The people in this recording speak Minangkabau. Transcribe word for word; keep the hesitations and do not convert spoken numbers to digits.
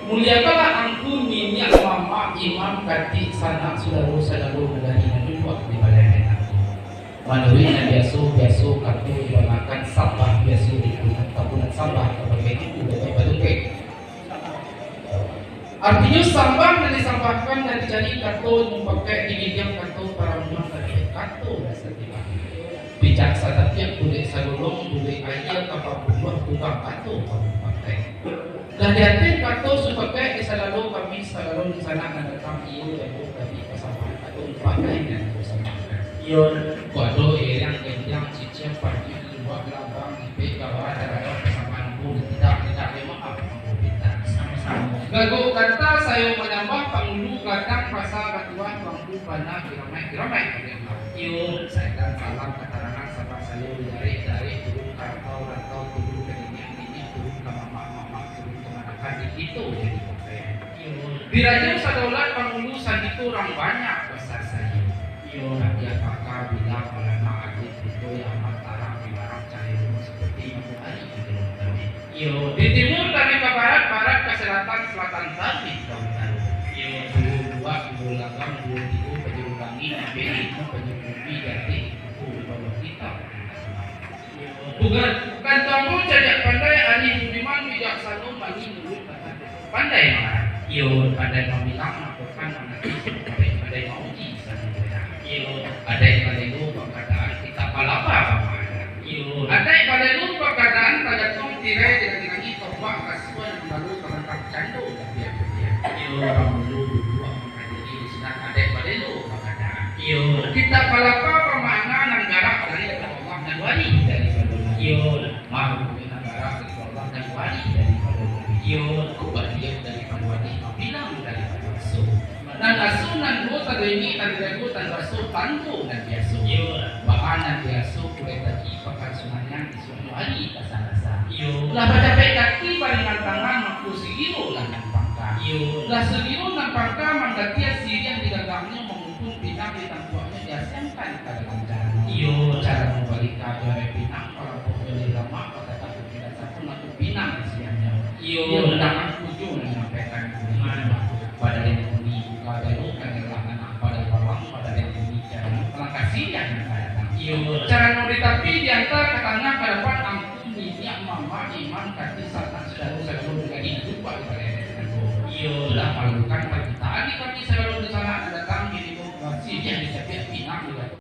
Muliakanlah angku niniak mamak, imam, katik, sanak, sudaro, sadaro, nagari nan duduak di balai angku. Manuruik nan biaso, biaso kato dibanggakan, sambah biaso dipunan, tapunan sambah kabake Angku Datuak Batungkek. Artinyo, sambah nan disambahkan, nan dicari kato mupakaik, digiliang kato paramuan, nan dapek kato nan satibo. Picak satatiak bulek sagolong, bulek aia ka pambuluah, tukang kato ka mupakaik. Lah di ateh kato supakaik, di salalo kami sagalo dunsanak nan datang, iyo, jauah kami pasambahan kato mupakaik nan disambahkan. Iyo. Kok ado erang, genjang, ciciang, panjuik, lubuak, galambang, ipek, gawa, taradok pasambahan ambo, nan tidak, tidak, yo maaf, ambo mintak. Samo-samo. Gagok ganta sayo manyambah, pangulu gadang basa batuah, tuangku bana, kiramaik, kiramaik, kiramaik. Iyo. Saetan salam katarangan, sambah sayo didarek-darek, turun ka rantau, rantau turun ka niniak, niniak turun ka mamak, mamak turun ka manakan, di kito jadi pakaian. Iyo. Dirajo sadaulat, pangulu sandiko, urang banyak basa sayo. Iyo. Hadiah paka, bilang, alamak, adik, pintu yang amat tarang, dilarang cahayo rumah, seperti matahari di dalam tabik. Iyo. Di timur tarik ka barat, barat ka selatan, selatan tarik ka utaro. Iyo. Duo buah, duo lagam, duo tigo, pajuang langik, ambiak limo, pajuang bumi, jatih, buku, di bawah kitab. Iyo. Bukan, bukan tuangku cadiak pandai, arih budiman, bijaksano, manih muruik, pandai marah. Iyo. Pandai mamilang, makokan, manangih, pandai, pandai mauji, sanang goyang. Iyo. Adaik balelo bakadaan, kitab palapa bamahalah. Iyo. Adaik balelo bakadaan, tagantuang tirai di langik-langik, tombak kasuan nan baru, tarantang cando, tapiak-tapiak. Iyo. Pangulu duduak mangkadiri, di sinan adaik balelo bakadaan. Iyo. Kitab palapa bamakna, nan garak dari Allah, nan warih dari Allah. Iyo. Maha Mulia nan garak dari Allah, nan warih dari Allah. Iyo. Kok baliak dari warih, mapilang dari raso. Nan raso nan duo, tando ingek, tando dago, tando raso, tando nan biaso. Iyo. Baa nan biaso, kuretaki, pakan Sunangan, isuaknyo ari ka Salasa. Iyo. Lah bacapek kaki, baringan tangan, mako sagiro lah nan pangka. Iyo. Lah sagiro nan pangka, manggatiah siriah di gagangnyo, mangumpun pinang di tampuaknyo, diasiangkan ka dalam carano. Iyo. Carano balika jo arai pinang, palampok jo arai lamak, patataku pinang sapu, nangko pinang isiannyo. Iyo. Iyo, tangan tujuh nan manyampaikan bunyi. Nah. Pada yang bunyi buka jalur, kan adalah anak pada bawang, pada yang bunyi carano, alangkah siriah nan ka datang. Iyo. Carano di tapi, diantar ka tangah, ka dapan, angku, niniak, mamak, imam, katik,